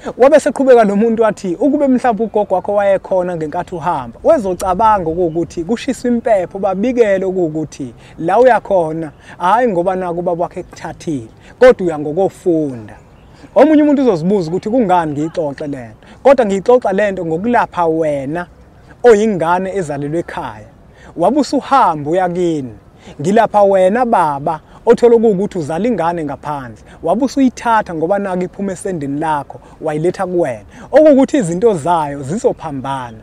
Wabe seqhubeka lo muntu wathi ukube mhlawumbe ugogo wakho wayekhona ngenkathi uhamba, wezocabanga ukuthi kushiswa impepho babikele ukuthi la uyakhona, hayi ngoba naku ubaba wakhe ekuthathile, kodwa uya ngokofunda. Omunye umuntu uzozibuza ukuthi kungani ngiyixoxe lento, kodwa ngiyixoxa lento ngokulapha wena oyingane ezalelwe ekhaya. Wabe usuhamba uyakini, ngilapha wena baba othola ukuthi uzala ingane ngaphandle, wabe usuyithatha ngoba naku iphuma esendeni lakho wayiletha kuwena, okuwukuthi izinto zayo zizophambana.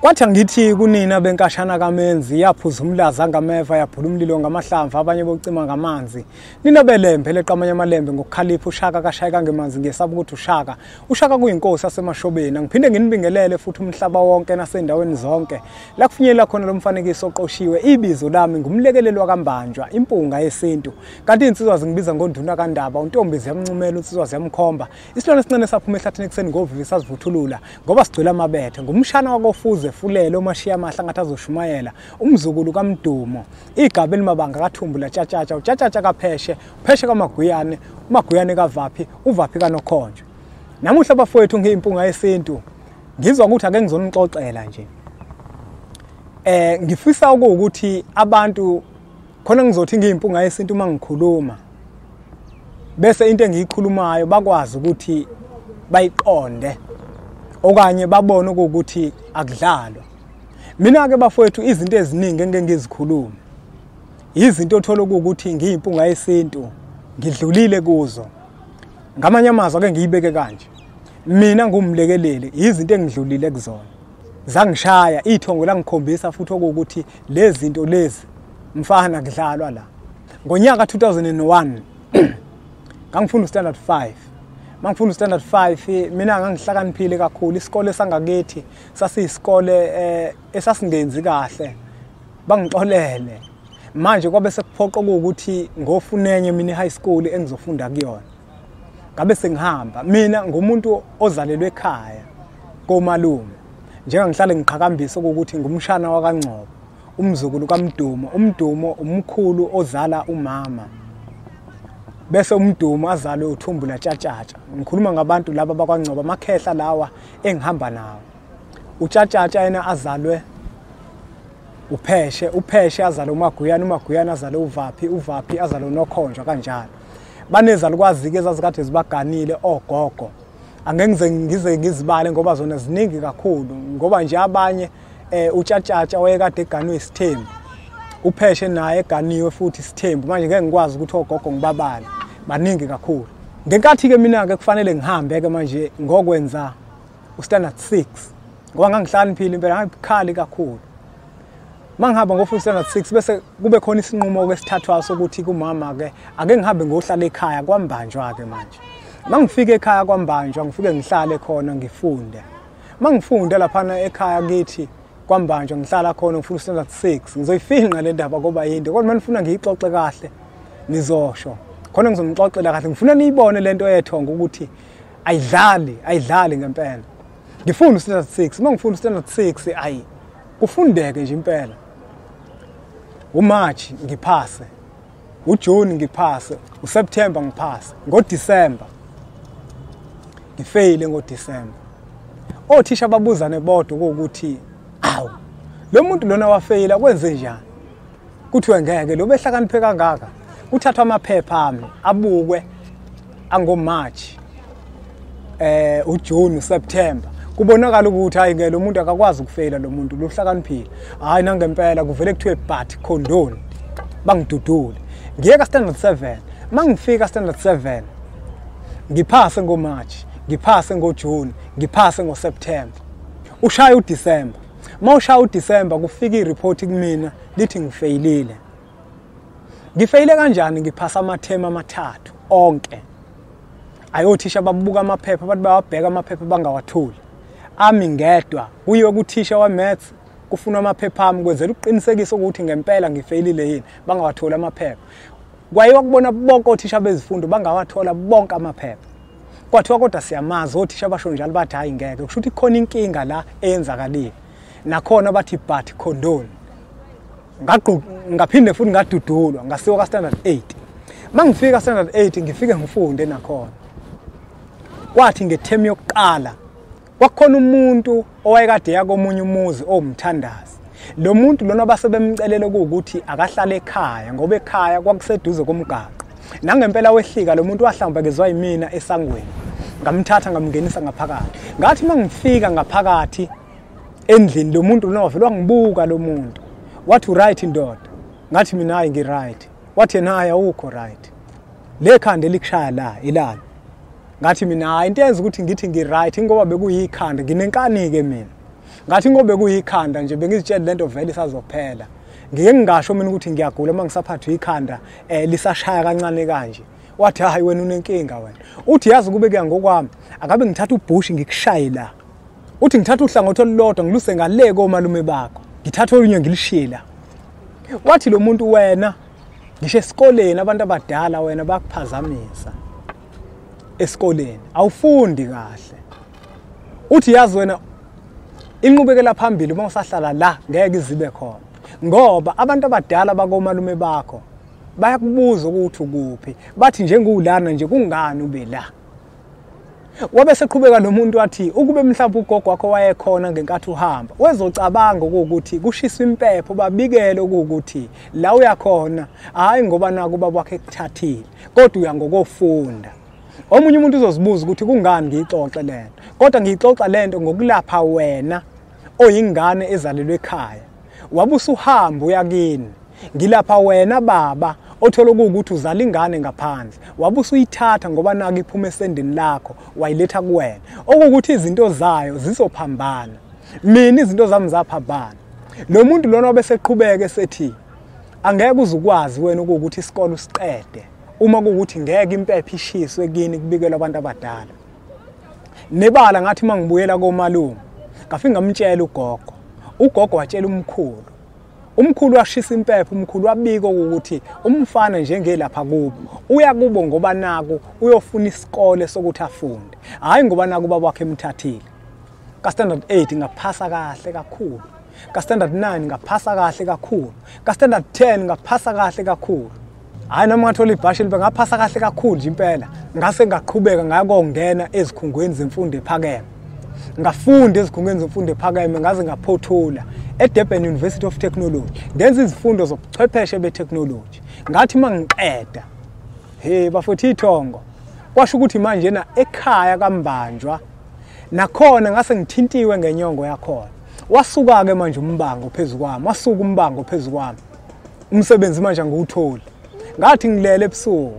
Kwathi ngithi kunina benkashana kaMenzi, yaphuza umlaza ngameva, yaphula umlilo ngamahlamvu, abanye bocima ngamanzi. Nina belembe leqamanye amalembe ngokukhalipha, uShaka kashayeka ngemanzi, ngiyesaba ukuthi uShaka. uShaka kuyinkosi yasemashobeni. Ngiphinde nginibingelele futhi umhlaba wonke nasendaweni zonke. La kufinyelela khona lo mfanekiso oqoshiwe, ibizo lami ngumlekeleli wakaMbanjwa, impunga yesintu. Kanti insizwa zingibiza ngonduna kaNdaba, untombi ziyamncumela, insizwa ziyamkhomba. Isilwane esincane saphuma ehlathini ekuseni ngovivi sazivuthulula ngoba sigcwele amabethe. Ngumshana wakofuze fulele omashiya amahla ngathi azoshumayela, umzukulu kaMdumo, igaba elimabanga kaThumbu laTshatshatsha, uTshatshatsha kaPheshe, uPheshe kaMaguyane, uMaguyane kaVaphi, uVaphi kaNokhonjwa. Namuhla bafowethu ngiyimpunga yesintu, ngizwa ukuthi ake ngizonixoxela nje. Ngifisa ukuthi abantu khona ngizothi ngiyimpunga yesintu uma ngikhuluma, bese into engiyikhulumayo bakwazi ukuthi bayiqonde okanye babone ukuthi akudlalwa. Mina ke bafowethu izinto eziningi engeke ngizikhulume, izinto othola ukuthi ngiyimpunga yesintu ngidlulile kuzo. Ngamanye amazwi ake ngiyibeke kanje, mina ngumlekeleli, izinto engidlulile kuzona zangishaya ithongo langikhombisa futhi ukuthi lezi zinto lezi mfana kudlalwa la. Ngonyaka 2001 ngangifunda standard 5. Mangifunda standard 5 mina ngangihlakaniphile kakhulu. Isikole sangakithi sasiyisikole esasingenzi kahle, bangixolele. Manje kwabe sekuphoqa ukuthi ngofuna enye mina high school engizofunda kuyona. Ngabe sengihamba, mina ngumuntu ozalelwe ekhaya komalume, njengangihlale ngiqhakambisa ukuthi ngumshana wakaNgcobo, umzukulu kaMdumo. UMdumo umkhulu ozala umama, bese uMdumo azalwe uThumbu laTshatshatsha. Ngikhuluma ngabantu laba bakwaNgcobo, amakhehla lawa engihamba nawo. uTshatshatsha yena azalwe uPheshe, uPheshe azalwe uMaguyane, uMaguyane azalwe uVaphi, uVaphi azalwe uNokhonjwa, kanjalo. Banezalukwazi-ke ezazikade zibaganile ogogo. Angeke ngize ngizibale ngoba zona ziningi kakhulu, ngoba nje abanye uTshatshatsha wayekade eganwe isithembu, uPheshe naye eganiwe futhi isithembu. Manje ngeke ngikwazi ukuthi ogogo ngibabale, baningi kakhulu. Ngenkathi-ke mina-ke kufanele ngihambe-ke manje ngokwenza ustandard 6, ngoba ngangihlakaniphile impela, ngangibukhali kakhulu. Mangihamba ngofunda standard 6 bese kube khona isinqumo-ke esithathwayo sokuthi kumama-ke ake ngihambe ngohlala ekhaya kwaMbanjwa-ke manje. Mangifika ekhaya kwaMbanjwa ngifike ngihlale khona ngifunde. Mangifunda laphana ekhaya kithi kwaMbanjwa ngihlala khona ngifunda standard 6, ngizoyifinqa le ndaba ngoba yinde, kodwa manifuna ngiyixoxe kahle nizosho khona, ngizonixoxela kahle. Ngifuna niyibone lento yethongo ukuthi ayidlali, ayidlali ngempela. Ngifunda standard 6, mangifunda standard 6 ayi kufundeke nje impela. uMarch ngiphase, uJune ngiphase, uSeptember ngiphase, ngoDecember ngifeyile. ngoDecember othisha babuzane bodwa ukuthi awu lo muntu lona wafeyila kwenze njani, kuthiwe ngeke lo behlakaniphe kangaka. Kuthathwa amaphepha ami abukwe angoMarch, uJune, uSeptember, kubonakala ukuthi hayi ngeke lo muntu akakwazi ukufeyila, lo muntu lohlakaniphile. Hayi nangempela kuvele kuthiwe but condone, bangidudule. Ngiye ka standard 7. Mangifika standard 7 ngiphase ngoMarch, ngiphase ngoJune, ngiphase ngoSeptember. Ushaya uDecember. Mawushaya uDecember kufika ireport kumina lithi ngifeyilile. Ngifeyile kanjani? Ngiphasa amathema amathathu onke. Ayothisha babuka amaphepha, abantu bayabheka amaphepha bangawatholi. Ami ngedwa kuyiwe kuthisha wa maths kufunwa amaphepha ami kwenzela ukuqinisekisa ukuthi ngempela ngifeyilile yini, bangawatholi amaphepha. Kwayiwa kubona bonke othisha bezifundo bangawathola bonke amaphepha. Kwathiwa kodwa siyamazi othisha basho njalo bathi hayi ngeke, kusho ukuthi khona inkinga la eyenzakalile. Nakhona bathi but condone. Ngaphinde futhi ngadudulwa ngasiwa ka standard 8. Mangifika standard 8 ngifike ngifunde nakhona. Kwathi ngethemu yokuqala kwakhona umuntu owayekade yakomunye umuzi owumthandazi. Lo muntu lona base bemcelele ukuthi akahlale ekhaya ngoba ekhaya kwakuseduze komgaqo. Nangempela wehlika lo muntu wahlambekezwa yimina esangweni. Ngamthatha ngamngenisa ngaphakathi. Ngathi mangifika ngaphakathi endlini lo muntu lona wavela wangibuka lo muntu. Wathi right ndoda. Ngathi mina hayi ngi right. Wathi yena hayi awukho right. Le khanda elikushaya la ilana. Ngathi mina hayi into yenza ukuthi ngithi ngi right ngoba bekuyikhanda nginenkani ke mina. Ngathi ngoba bekuyikhanda nje bengizitshela lento vele isazophela. Ngike ngingasho mina ukuthi ngiyagula uma ngisaphathwa ikhanda lisashaya kancane kanje. Wathi hayi wena unenkinga wena. Uthi yazi kube kuya ngokwami akabe ngithatha ubhushi ngikushaye la. Uthi ngithatha uhlangothi olulodwa ngiluse ngale komalume bakho. Ngithatha olunye ngilishiye la. Wathi lo muntu wena ngisho esikoleni abantu abadala wena bakuphazamisa. Esikoleni awufundi kahle. Uthi yazi wena inqubekela phambili uma usahlala la ngeke izibe khona ngoba abantu abadala bakomalume bakho bayakubuza ukuthi ukuphi, bathi njengoulana nje kungani ube la. Wabe seqhubeka lo muntu wathi ukube mhlawumbe ugogo wakho wayekhona ngenkathi uhamba wezocabanga ukuthi kushiswa impepho babikele ukuthi la uyakhona hayi ngoba naku ubaba wakhe ekuthathile kodwa uya ngokofunda. Omunye umuntu uzozibuza ukuthi kungani ngiyixoxe lento, kodwa ngiyixoxa lento ngokulapha wena oyingane ezalelwe ekhaya. Wabusa uhamba uyakini, ngilapha wena baba othola ukuthi uzala ingane ngaphandle, wabusa uyithatha ngoba naka iphuma esendini lakho wayiletha kuwena, okuwukuthi izinto zayo zizophambana. Mina izinto zami zaphambana. Lo muntu lona wabeseqhubeka esethi angeke uzukwazi wena ukuthi isikole usiqede uma kuwukuthi ngeke impepho ishiswe kini kubikelwa abantu abadala. Nebala ngathi mangibuyela komalume ngafika ngamtshela ugogo. Ugogo watshela umkhulu. Umkhulu washisa impepho, umkhulu wabika ukuthi umfana njengelapha kubo uya kubo ngoba naku uyofuna isikole sokuthi afunde, hayi ngoba naku ubaba wakhe emthathile. Ka standard 8 ngaphasa kahle kakhulu, ka standard 9 ngaphasa kahle kakhulu, ka standard 10 ngaphasa kahle kakhulu. Hayi noma ngathola ibhashi libe ngaphasa kahle kakhulu nje impela. Ngase ngaqhubeka ngayakongena ezikhungweni zemfundo ephakeme. Ngafunda ezikhungweni zemfundo ephakeme ngaze ngaphothula eDurban University of Technology. Ngenza izifundo zobuchwepheshe betechnology. Ngathi mangiqeda, hey bafowethu ithongo. Kwasho ukuthi manje na ekhaya kaMbanjwa nakhona ngase ngithintiwe ngenyongo yakhona. Wasuka ke manje umbango phezukwami, wasuka umbango phezukwami. Umsebenzi manje angiwutholi. Ngathi ngilele ebusuku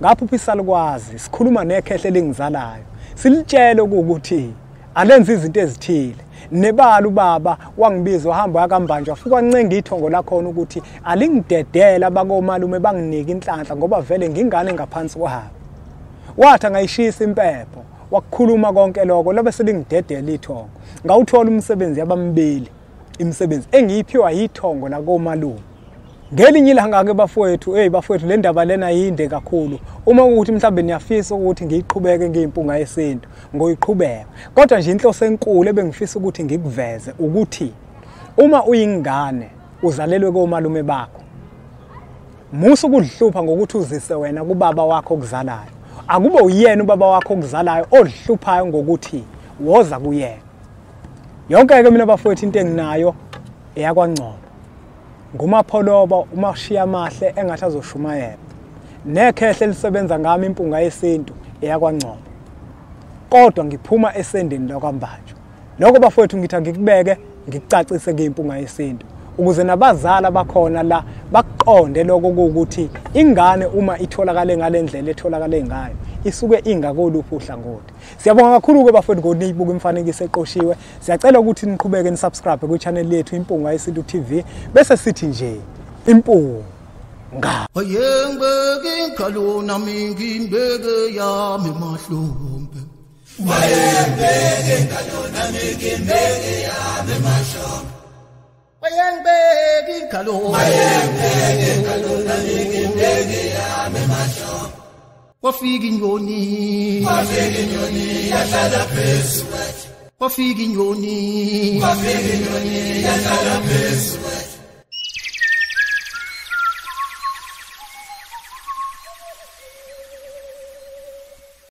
ngaphupha isalukwazi sikhuluma nekhehle elingizalayo silitshele ukuthi alenze izinto ezithile. Nebala ubaba wangibiza wahamba yakambanjwa wafika wancenga ithongo lakhona ukuthi alingidedela bakomalume banginike inhlanhla ngoba vele ngingane ngaphansi kwabo. Wathi angayishisa impepho wakukhuluma konke lokho labe selingidedela ithongo. Ngawuthola umsebenzi yabambili, imisebenzi engiyiphiwa yithongo lakomalume. Ngelinye ilanga ke bafowethu, hey bafowethu le ndaba lena yinde kakhulu. Uma ukuthi mhlawumbe niyafisa ukuthi ngiyiqhubeke ngiyimpunga yesintu, ngoyiqhubeka. Kodwa nje inhloso enkulu ebengifisa ukuthi ngikuveze ukuthi uma uyingane uzalelwe komalume bakho, musa ukuzihlupha ngokuthi uzise wena kubaba wakho okuzalayo. Akube uyena ubaba wakho okuzalayo ozihluphayo ngokuthi woza kuyena. Yonke ke mina bafowethu into enginayo eyakwaNgcobo. Ngumapholoba umashiya amahle engathi azoshumayela. Nekhehle elisebenza ngami impunga yesintu eyakwaNgcobo. Kodwa ngiphuma esendeni lakwaMbanjwa. Lokho bafowethu ngithi ngikubeke ngikucacise ngeyimpunga yesintu ukuze nabazali abakhona la bakuqonde lokho ukuthi ingane uma itholakale ngalendlela etholakale ngayo isuke ingakoluphi uhlangothi. Siyabonga kakhulu ke bafowethu ngoniyibuka imifanekiso eqoshiwe. Siyacela ukuthi niqhubeke nisubscribe ku channel yethu Impunga Yesintu TV bese sithi nje impunga. nga. Wayengibeke ingalo nami ngimbeke yami mahlombe. Wayengibeke ingalo nami ngimbeke yami mahlombe. Wayengibeke ingalo. Wayengibeke ingalo nami ngimbeke yami mahlombe. Wafika inyoni. Wafika inyoni yahlala phezu kwethu. Wafika inyoni. Wafika inyoni yahlala phezu kwethu.